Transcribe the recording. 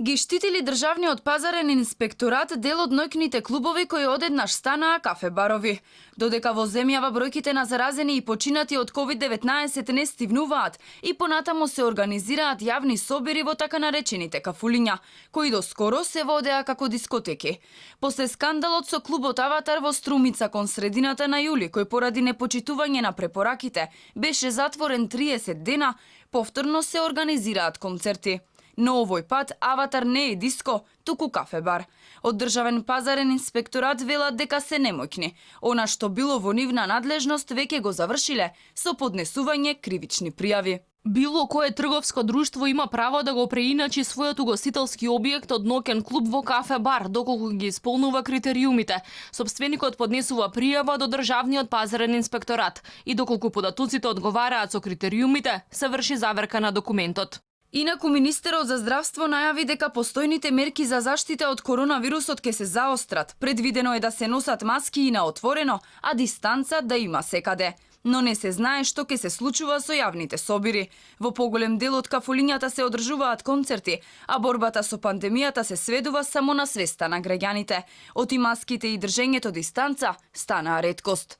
Ги штитили државниот пазарен инспекторат дел од ноќните клубови кои одеднаш станаа кафе-барови. Додека во земјава бројките на заразени и починати од COVID-19 не стивнуваат и понатамо се организираат јавни собири во така наречените кафулиња, кои доскоро се водеа како дискотеки. После скандалот со клубот Аватар во Струмица кон средината на јули, кој поради непочитување на препораките беше затворен 30 дена, повторно се организираат концерти. Но овој пат Аватар не е диско, туку кафе-бар. Од државен пазарен инспекторат велат дека се немоќни. Она што било во нивна надлежност веќе го завршиле со поднесување кривични пријави. Било кое трговско друштво има право да го преиначи својот угостителски објект од ноќен клуб во кафе-бар, доколку ги исполнува критериумите. Сопственикот поднесува пријава до државниот пазарен инспекторат и доколку податоците одговараат со критериумите, се врши заверка на документот. Инаку министерот за здравство најави дека постојните мерки за заштита од коронавирусот ќе се заострат. Предвидено е да се носат маски и на отворено, а дистанца да има секаде. Но не се знае што ќе се случува со јавните собири. Во поголем дел од кафулињата се одржуваат концерти, а борбата со пандемијата се сведува само на свеста на граѓаните. Оти маските и држењето дистанца станаа реткост.